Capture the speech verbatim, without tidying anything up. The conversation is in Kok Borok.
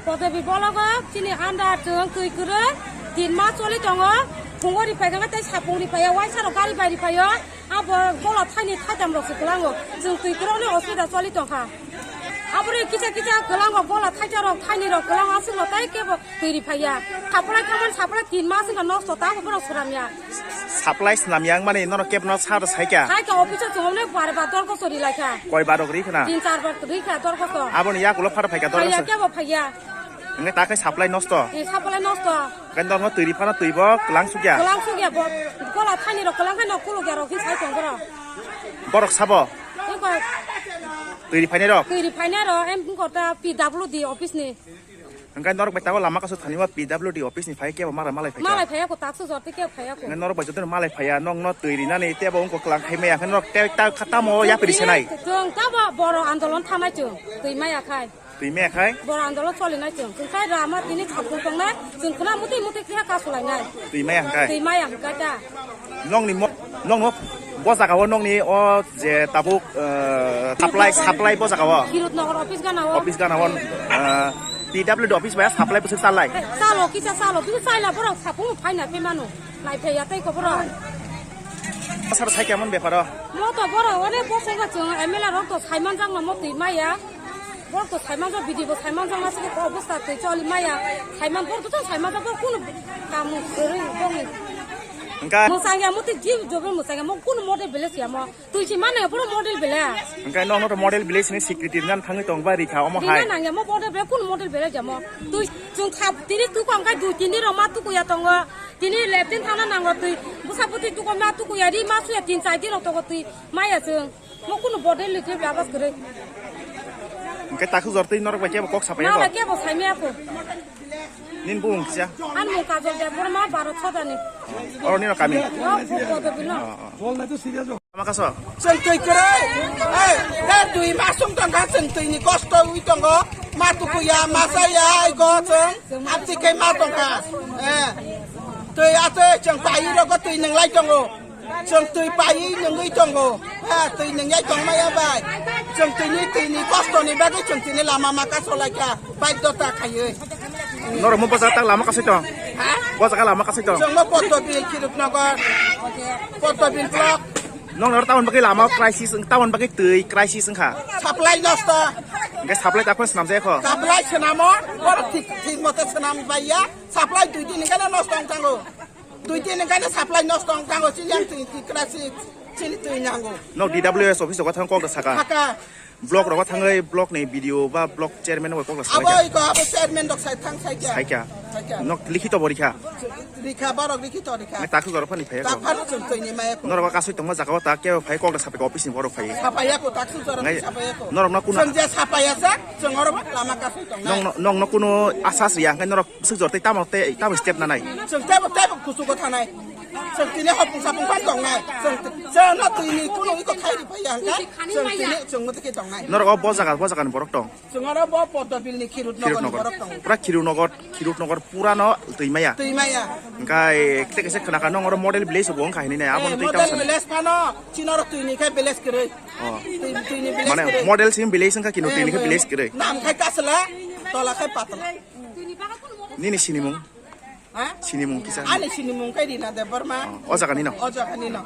Kodobi bologo chini andar chwng twi kwrwi tin mas choli tongo. Phungo ri phai khe tei sapung ri phai ya, waisa rok gari bai ri phai o. Abo gola thaini thaitam rok se kwlango. Chwng twi kwrwi ni hospital choli tongkha. Aboni kisa kisa kwlango gola thaisa rok thaini rok kwlango aswk no tei kebo twi ri phai ya. Supply khamani supply tin mas wngkha nosto tamo borok swnam ya. Supply swnam ya wngmani nono kebo no sar sai kha. Sai kha office o chwng omne bar bar dorkho sori lai kha. Koi bar rok ri khna? Tin char bar ri kha dorkho so. Aboni yakulo phar phai kha dorkho so. Phai ya kebo phai ya. Hingke ta khe supply nosto? Ni supply nosto. Khe norno twi ri phano twi bo kwlang sukya? Kwlang sukya bo. Gola thani rok kwlang khe no kuluk ya rok khe sai tong borok. Borok sabo? Twi ri phainai rok? Twi ri phainai rok, em, wngkha ta P W D office ni. Hingke norok bai tabok lama kasu thani ma P W D office ni phai kebo mara malai phai kha? Malai phai ya ko, taksu jor te kebo phai ya ko. Hingke norok bai joto malai phai ya, nokno twi rinani tebo wngkha kwlang khai maya, hingke norok te ta kha tamo yapri senai? Chwng tabo boro andolon thanai chwng, twi maya khai. Twi maya khai? Boro andolon solinai chwng. Chwng khai rama tini khapung tongnai, chwng khna muti muti khe kasulainai. Twi maya hwnkhe? Twi maya hwnkhe ta. Nokni mo-, nokno bo jaga o nokni o je tabuk, eh, supply, supply bo jaga o? Kirut Nagar office gana o. Office gana o, eh, P W D office bai supply bwswk chalai? Chalo, kisa chalo, kisa chaila borok sapung phaina khe mano. Nai phai ya tei ko borok. Sar sai kemon bepar o? Mo to borok onek bosor ga chwng M L A rok to saiman jak no mo twi maya. Borok to saimanjak, B D bo saimanjak, ma sini ko obostha twi choli maya. Saiman borok to saimanjak, borok kunu kamu kwrwi bongni. Hingke? Mwsang ya, muti jib jobe mwsang ya, mo kunu model village ya mo. Twi si mane borok model village. Hingke no, no to model village ni secretary nan thangwi tong ba rikha omo hai. Dina nang ya mo model village, kunu model village ya mo. Twi chwng khap tini tu kong kai dui tini rok ma tuku ya tongo. Tini leptin thana nango twi. Busa buti tuku ma tuku ya ri ma su ya tin chai di rok tongo twi. Maya chwng. Mo kunu bodel ni trip labas kwrwi. Hingke takhuk jor twi norok bai kebo kok sapai Nala ko? Kebo saimaya ko. Nin bung kisa? An mung Kajol Debbarma baro chodani. Oro nino kami? O, bo, bo, bo, no. Lama kaso? Chwng twi kwrwi. Ei, ei, twi masung tongkha, chwng twi ni kosto wi tongo. Ma tukuya, ma saya, ai go chwng. Amtwi khe ma tongkha. Eh. Twi atwi chwng pai rogo twi nwnglai tongo. Chwng twi paiwi nungwi tongo. Ha, twi nungyai tongmaya bai. Chwng tini, tini kostoni bagwi chwng tini lama maka solaikha. Baidota khaiwi. Norok mo bwsa tak lama kasui tong? Ha? Bwsa ka lama kasui tong? Chwng mo Pottobil, Kirupnagar. Pottobil block. Nong nor town bagwi lama crisis, town bagwi twi crisis wngkha. Supply nosto. Hingke supply tak phano swnamjaya kho? Supply swnamo, borok thik, thik mote swnam baiya. Supply dui din hingke nosto wng thango. Dui din hingke supply nosto wng thango, chini yang twi, twi crisis, chini twi nango. Nok D W S office rogo thang kok da saka. Saka. Block rogo thangwi block ni B D O ba block chairman rogo kok da saka. Abo iko, abo chairman rok sai thang sai kya? Sai kya? Sai kya? Nok likhito bo rikha? Rikha, borok likhito rikha. Nge takhuk jora phani phai ko? Tak phano chwng twi ni maya ko. Norok kasui tongma jaga o tak kebo phai kok da sapai office ni borok phai. Sapaya ko, takhuk jora sapaya ko. Norok no kuno? Chwng je sapaya jak, chwng oro lama kasui tongnai. Nong no, nong no kuno asas ya, hingke norok Bwswk jor tei tamo tei tamo step nanai. Chwng teibo teibo kuchugo thanai. Chwng tini hopung sapung phan tongnai. Chwng chwng no twi ni kuno iko khai ri phai ya hwnkha. Chwng tini chwng mothe khe tongnai. Norok o bo jaga bo jaga ni borok tong. Chwng oro bo Pottobil ni Khirut Nogo ni borok tong. Pura Khirut Nogo, Khirut Nogo pura no twi maya. Twi maya. Hingkai tei kaisa khna kha nong oro model village bo wngkha hinwi nai abo no twi tamo sanai. Model village phano chini oro twi ni khai village kwrwi. Oh. Twi twi ni village kwrwi. Mane model sim village wngkha kino twi ni khai village kwrwi. Nam khai kasla tola khai patla. Nini sinimung? Ha? Sinimung kisa? Ani sinimung khe Rina Debbarma. Oh, o jaga nino? O jaga nino.